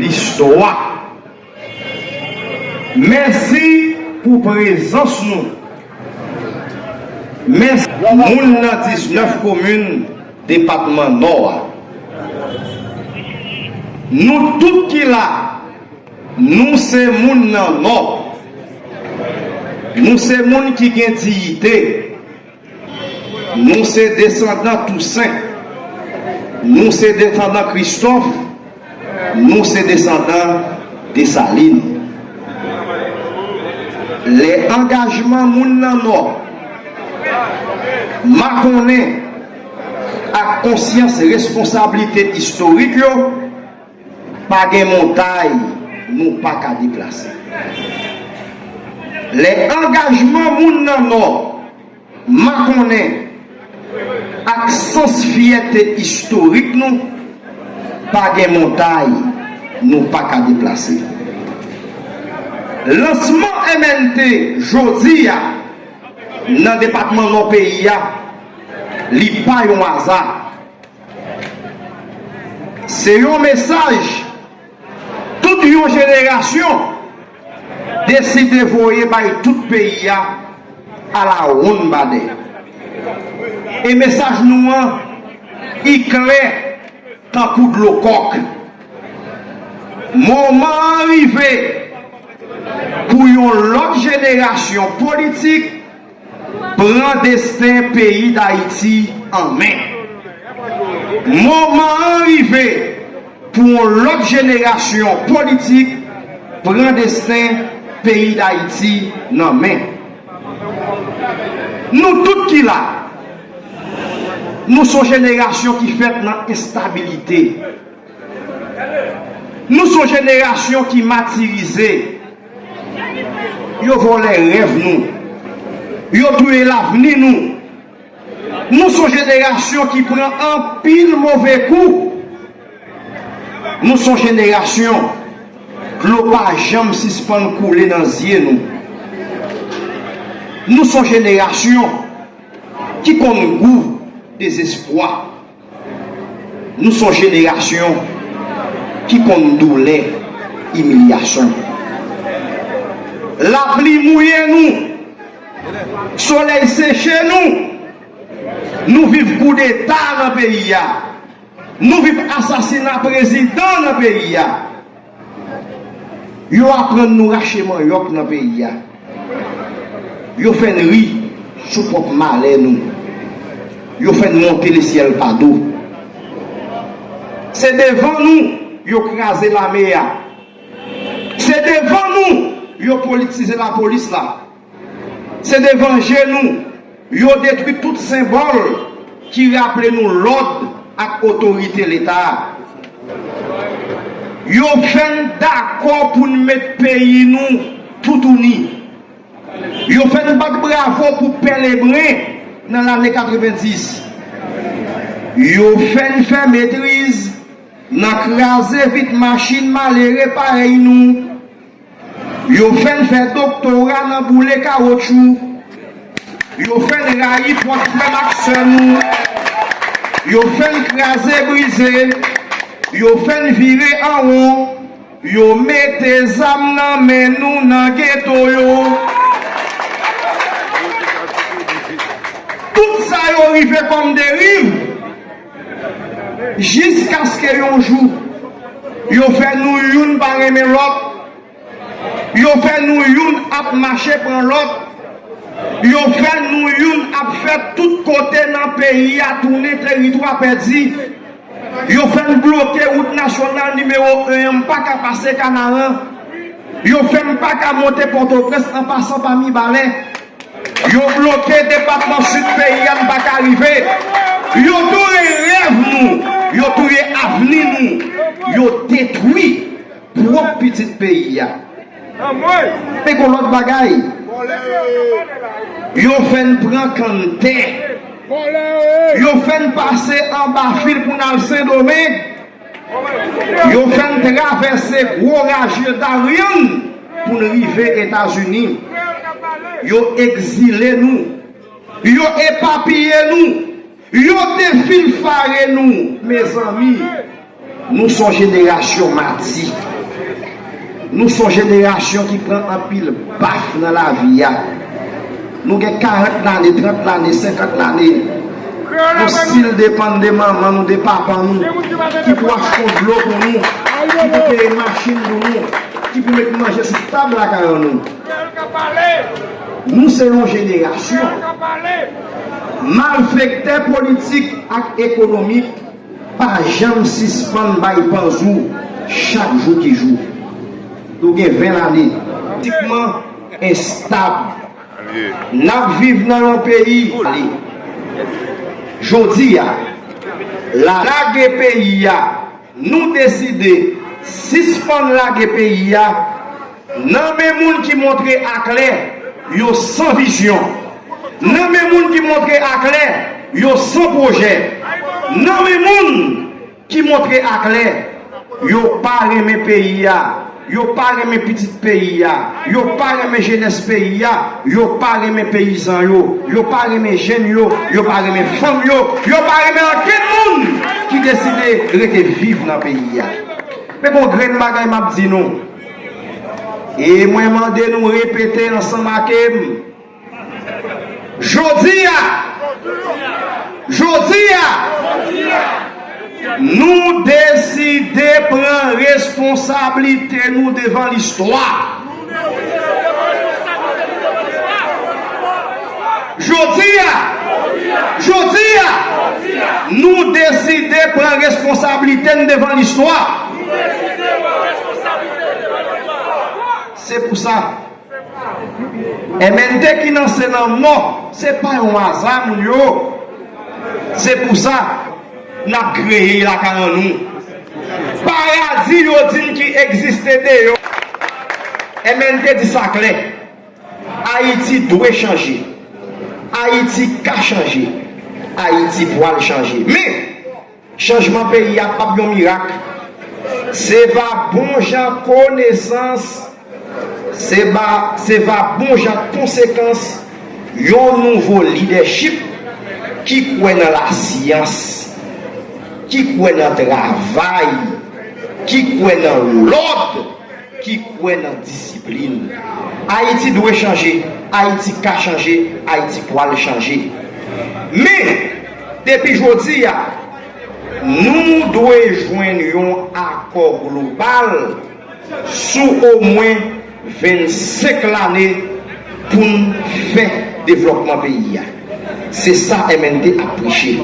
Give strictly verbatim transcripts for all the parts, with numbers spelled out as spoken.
Listwa. Mèsi pou prezans nou. Mèsi moun nan diznèf komin depatman Nò a. Nou tout ki la, nou se moun nan Nò. Nou se moun ki gen diyite. Nou se desandan Tousen. Nou se desandan Kristòf. Nou se desandan Desalin. Lè angajman moun nan Nò makonnen ak konsyans responsablite istorik yo, pa gen montay nou pa ka deplase. Lè angajman moun nan Nò makonnen ak sans fyète istorik nou, pa gen montay nou pa ka deplase. Lansman M N T jodi a nan depatman Nò peyi a, li pa yon aza. Se yon mesaj tout yon jenerasyon deside voye bay tout peyi a alawonnbadè. E mesaj nou an, i klè tankou dlo kòk. Moman an rive pou yon lòt jenerasyon politik pran desten peyi Dayiti an men. Moman an rive pou yon lòt jenerasyon politik pran desten peyi Dayiti nan men. Nou tout ki la, nou se yon jenerasyon ki fèt nan enstabilite. Nou se yon jenerasyon ki matirize. Yo vòlè rèv nou. Yo touye lavni nou. Nou se yon jenerasyon ki pran anpil move kou. Nou se yon jenerasyon dlo pa janm sispann koule nan zye nou. Nou se yon jenerasyon ki konn gou dezespwa. Nou se yon jenerasyon ki konn doulè imilyasyon. Lapli mouye nou, solèy seche nou, nou viv koudeta nan peyi a, nou viv asasina prezidan nan peyi a. Yo aprann nou rache manyòk nan peyi a. Yo fè n ri sou pwòp malè nou. Yo fè n monte lesyèl pa do. Se devan nou yo kraze lame a. Se devan nou yo politize lapolis la. Se devan je nou yo detwi tout senbòl ki raple nou lòd ak otorite Leta a. Yo fè n dakò pou n met peyi nou toutouni. Yo fè n bat bravo pou Pè Lebren nan lane katrevenndis. Yo fè n fè metriz nan kraze vit machin malere parèy nou. Yo fè n fè doktora nan boule kawotchou. Yo fè n rayi pwòp frè m ak sè nou. Yo fè n kraze brize. Yo fè n vire an won. Yo mete zam nan men nou nan geto yo. Tout sa yo rive kòm deriv, jiskaske yon jou, yo fè nou youn pa renmen lòt. Yo fè nou youn ap mache pran lòt. Yo fè nou youn ap fè tout kote nan peyi a tounen teritwa pèdi. Yo fè n bloke wout nasyonal nimewo en an, m pa ka pase Kanaran. Yo fè m pa ka monte Pòtoprens an pasan pa Mibalè. Yo bloke depatman Sid peyi a, m pa ka rive. Yo touye rèv nou. Yo touye avni nou. Yo detwi pwòp pitit peyi a. Men gon lòt bagay. Yo fè n pran kanntè. Yo fè n pase anba fil pou n al Sendomeng. Yo fè n travèse gwo raje Darien pou n rive Etazini. Yo egzile nou. Yo epapiye nou. Yo defilfare nou. Mezanmi, nou se yon jenerasyon mati. Nou se yon jenerasyon ki pran anpil baf nan lavi a. Nou gen karant lane, trant lane, senkant lane. Nou still depann de manman nou, de papa nou, ki pou achte yon dlo pou nou, ki pou peye machin pou nou, ki pou met manje sou tab lakay nou. Nou se yon jenerasyon malfektè politik ak ekonomik pa janm sispann bay panzou chak jou ki jou. Nou gen ven lane. Politikman enstab. N ap viv nan yon peyi. Jodi a, la lage peyi a, nou deside sispann lage peyi a nan men moun ki montre aklè yo san vizyon, nan men moun ki montre aklè yo san pwojè, nan men moun ki montre aklè yo pa renmen peyi a, yo pa renmen pitit peyi a, yo pa renmen jenès peyi a, yo pa renmen peyizan yo, yo pa renmen jèn yo, yo pa renmen fanm yo, yo pa renmen ankenn moun ki deside rete viv nan peyi a. Men gon grenn bagay m ap di nou. E mwen mande nou repete ansanm ak m. Jodi a, jodi a, nou deside pran responsablite nou devan listwa. Jodi a, jodi a, nou deside pran responsablite n devan listwa. Se pou sa, M N T ki nan se nan mò, se pa yon aza, moun yo. Se pou sa, n ap kreye lakay an nou. Paradi yo di n ki egziste deyò. M N T di sa klè. Ayiti dwe chanje. Ayiti ka chanje. Ayiti pwal chanje. Men, chanjman peyi a p ap yon mirak. Se va bon jan konesans, se va, se va bon jan konsekans yon nouvo lidèchip ki kwè nan lasyans, ki kwè nan travay, ki kwè nan lòd, ki kwè nan disiplin. Ayiti dwe chanje, Ayiti ka chanje, Ayiti pwal chanje. Men, depi jodi a, nou dwe jwenn yon akò global sou omwen vennsenk lane pou n fè devlòpman peyi a. Se sa M N T ap preche.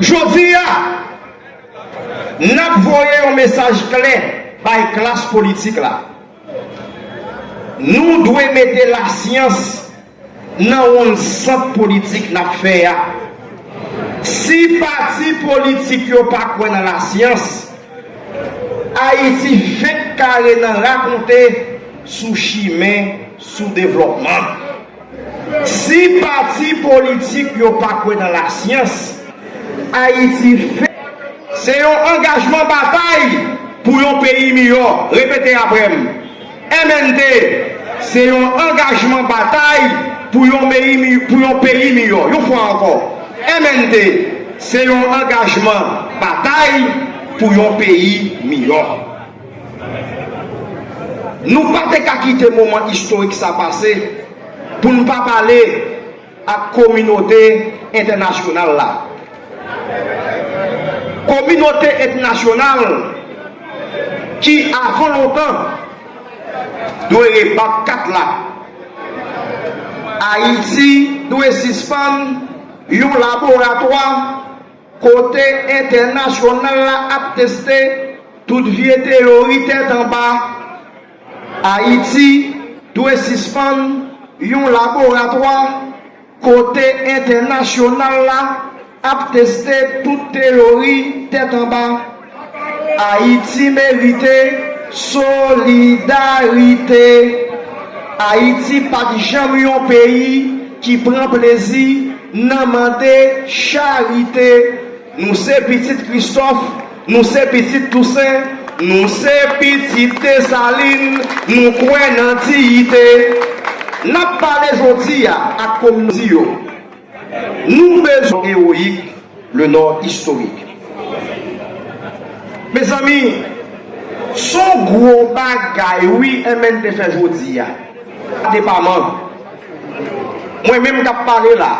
Jodi a, n ap voye yon mesaj klè bay klas politik la. Nou dwe mete lasyans nan wonn sant politik n ap fè a. Si pati politik yo pa kwè nan lasyans, Ayiti fenk kare nan rakonte sou chimen sou devlòpman. Si pati politik yo pa kwè nan lasyans, Ayiti fenk. Se yon angajman batay pou yon peyi miyò. Repete apre m. M N T, se yon angajman batay pou yon peyi mi-, pou yon peyi miyò. Yon fwa ankò, M N T, se yon angajman batay pou yon peyi miyò. Nou pa te ka kite moman istorik sa pase pou n pa pale ak kominote entènasyonal la. Kominote entènasyonal ki, avan lontan, dwe rebat kat la. Ayiti dwe sispann yon laboratwa kote entènasyonal la ap teste tout vye teyori tèt anba. Ayiti dwe sispann yon laboratwa kote entènasyonal la ap teste tout teyori tèt anba. Ayiti merite solidarite. Ayiti pa t janm yon peyi ki pran plezi nan mande charite. Nou se pitit Kristòf, nou se pitit Tousen, nou se pitit Desalin, nou kwè nan diyite. N ap pale jodi a ak kominote yo. Nou bezwen ewoyik, le Nord istorik. Mezanmi, Se yon gwo bagay wi M N T fè jodi a. Depaman. Mwen menm k ap pale la,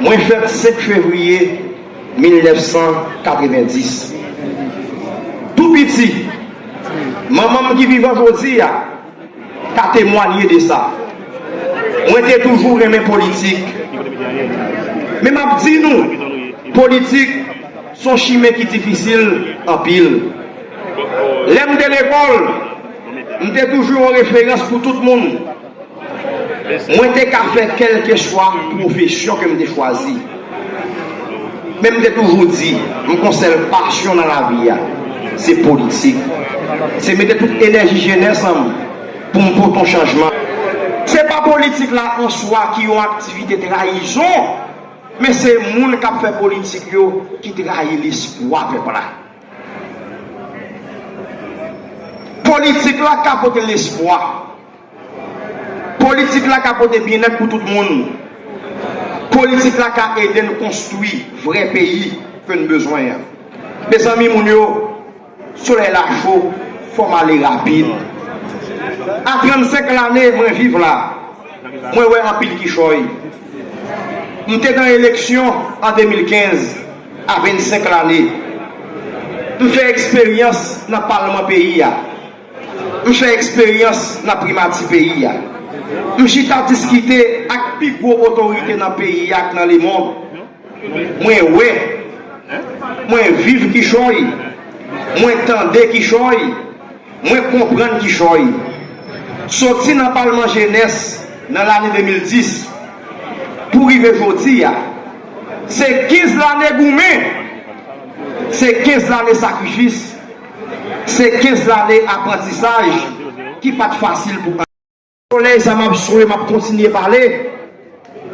mwen fèt senk fevriye mil nèf san katrevenndis. Tou piti, manman m ki vivan jodi a ka temwanye de sa. Mwen te toujou renmen politik. Men m ap di nou, politik se yon chimen ki difisil anpil. Lè m te lekòl, m te toujou yon referans pou tout moun. Mwen te ka fè kèlkeswa pwofesyon ke m te chwazi. Men m te toujou di, m gon sèl pasyon nan lavi a, se politik. Se mete tout enèji jenès an m pou m pote yon chanjman. Se pa politik la an swa ki yon aktivite trayizon, men se moun k ap fè politik yo ki trayi lespwa pèp la. Politik la ka pote lespwa. Politik la ka pote byennèt pou tout moun. Politik la ka ede n konstwi vrè peyi ke n bezwen an. Mezanmi, moun yo, solèy la cho, fò m ale rapid. A trannsenk lane mwen viv la, mwen wè anpil kichòy. M te nan eleksyon an de mil kenz a vennsenk lane. M fè eksperyans nan palman peyi a. M fè eksperyans nan primati peyi a. M chita diskite ak pi gwo otorite nan peyi a ak nan lemonn. Mwen wè, mwen viv kichòy, mwen tande kichòy, mwen konprann kichòy. Soti nan palman jenès nan lane de mil dis pou rive jodi a, se kenz lane goumen, se kenz lane sakrifis, se kenz lane aprantisaj ki pa t fasil pou solèy sa m ap swe, m ap kontinye pale,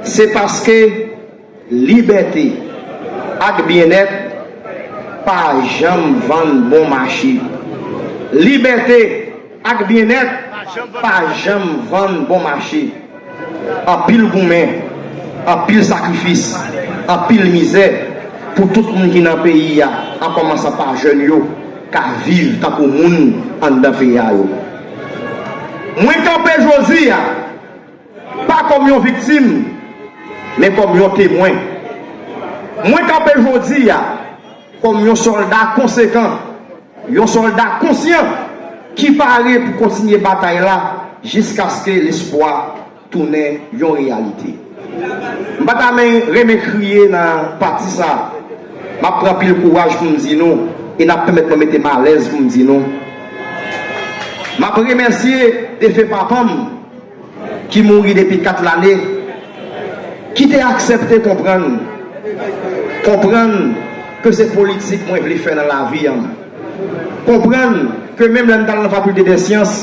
se paske libète ak byennèt pa janm vann bon mache. Libète ak byennèt pa janm vann bon mache. Anpil goumen, anpil sakrifis, anpil mizè pou tout moun ki nan peyi a, an kòmansan pa jèn yo, ka viv tankou moun anndan peyi a yo. Mwen kanpe jodi a, pa kòm yon viktim, men kòm yon temwen. Mwen kanpe jodi a kòm yon sòlda konsekan, yon sòlda konsyan ki pare pou kontinye batay la jiskaske lespwa tounen yon reyalite. M pa ta men renmen kriye nan pati sa. M ap pran pil kouraj pou m di nou, e n ap pèmèt mwen mete m alèz pou m di nou. M ap remèsye defen papa m, ki mouri depi kat lane, ki te aksepte konprann, konprann ke se politik mwen vle fè nan lavi an. Konprann ke menm lè m t al nan fakilte dè syans,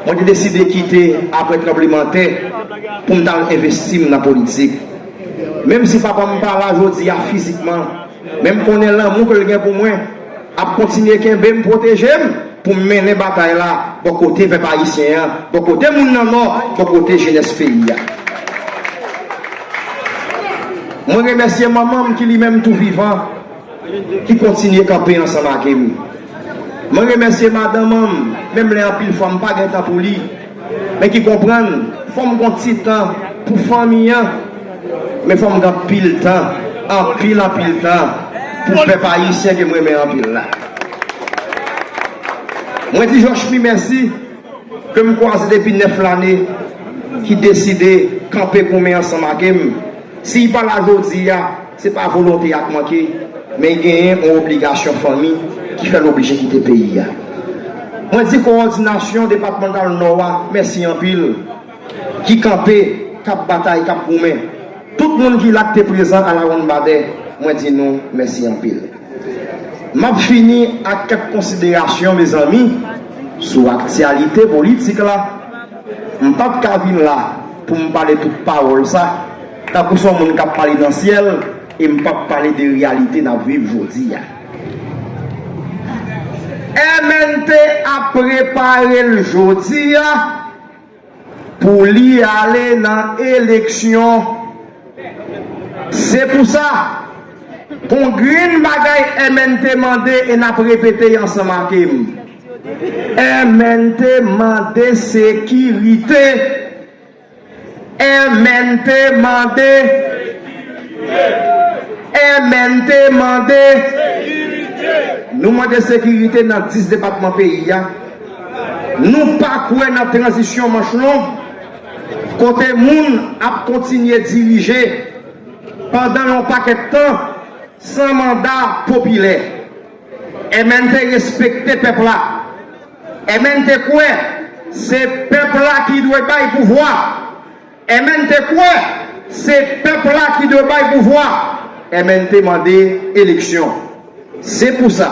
mwen te deside kite apre tranblemanntè pou m t al envesti m nan politik. Menm si papa m pa la jodi a fizikman, men m konnen lanmou ke l gen pou mwen ap kontinye kenbe m, pwoteje m pou m mennen batay la bò kote pèp ayisyen an, bò kote moun nan Nò, bò kote jenès peyi a. Mwen remèsye manman m ki li menm tou vivan, ki kontinye kanpe ansanm ak m. Mwen remèsye madanm an, menm lè anpil fwa m pa gen tan pou li, men ki konprann fò m gon ti tan pou fanmi an, men fò m gen anpil tan, anpil, anpil tan pou pèp ayisyen ke m renmen anpil la. Mwen di Jòchmi mèsi, ke m kwaze depi nèf lane, ki deside kanpe goumen ansanm ak m. Si l pa la jodi a, se pa volonte ak manke, men genyen yon obligasyon fanmi ki fè l oblije kite peyi a. Mwen di kowòdinasyon depatmantal Nò a mèsi anpil, ki kanpe, k ap batay, k ap goumen. Tout moun ki la k te prezan a la Ronn Badè, mwen di nou mèsi anpil. M ap fini ak kèk konsiderasyon, mezanmi, sou aktyalite politik la. M p ap ka vin la pou m pale tout pawòl sa, tankou se yon moun k ap pale nan syèl, e m p ap pale de reyalite n ap viv jodi a. M N T ap prepare l jodi a pou li ale nan eleksyon. Se pou sa, gon grenn bagay M N T mande e n ap repete ansanm ak m. M N T mande sekirite. M N T mande. M N T mande. Nou mande sekirite nan dis depatman peyi a. Nou pa kwè nan tranzisyon manch long, kote moun ap kontinye dirije pandan yon pakèt tan san manda popilè. M N T respekte pèp la. M N T kwè se pèp la ki dwe bay pouvwa. M N T kwè se pèp la ki dwe bay pouvwa. M N T mande eleksyon. Se pou sa,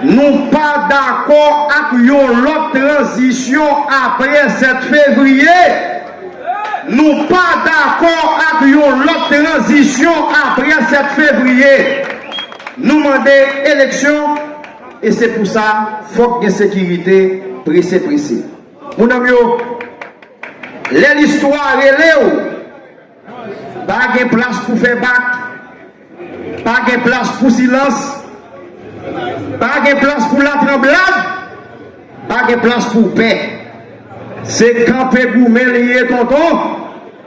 nou pa dakò ak yon lòt tranzisyon apre sèt fevriye. Nou pa dakò ak yon lòt tranzisyon apre sèt fevriye. Nou mande eleksyon, e se pou sa, fòk gen sekirite prese prese. Moun an m yo, lè listwa rele w, pa gen plas pou fè bak, pa gen plas pou silans, pa gen plas pou latranblad, pa gen plas pou pè. Se kanpe goumen li ye, tonton.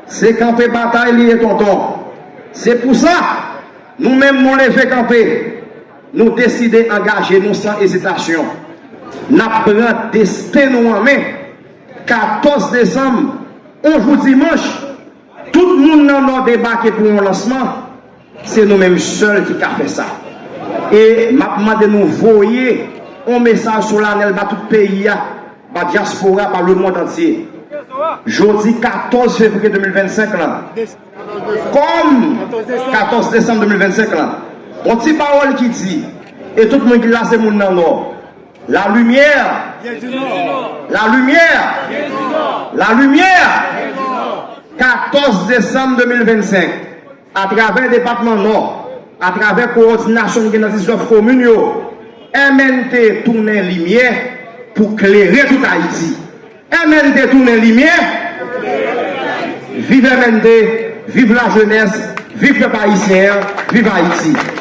Se kanpe batay li ye, tonton. Se pou sa, nou menm, nou leve kanpe. Nou deside angaje nou san ezitasyon. N ap pran desten nou an men. Katòz desanm, yon jou dimanch, tout moun nan Nò debake pou yon lansman. Se nou menm sèl ki ka fè sa. E m ap mande nou voye yon mesaj solanèl ba tout peyi a, ba dyaspora, ba lemonn antye. Jodi katòz fevriye de mil vennsenk lan, kòm katòz desanm de mil vennsenk lan, yon ti pawòl ki di, e tout moun ki la se moun nan Nò. La lumière, la lumière, la lumière. Katòz desanm de mil vennsenk, atravè depatman Nò, atravè kowòdinasyon n gen nan diznèf komin yo, M N T tounen limyè pou klere tout Ayiti. M N T tounen limyè. Viv M N T, viv lajenès, viv pèp ayisyen an, viv Ayiti.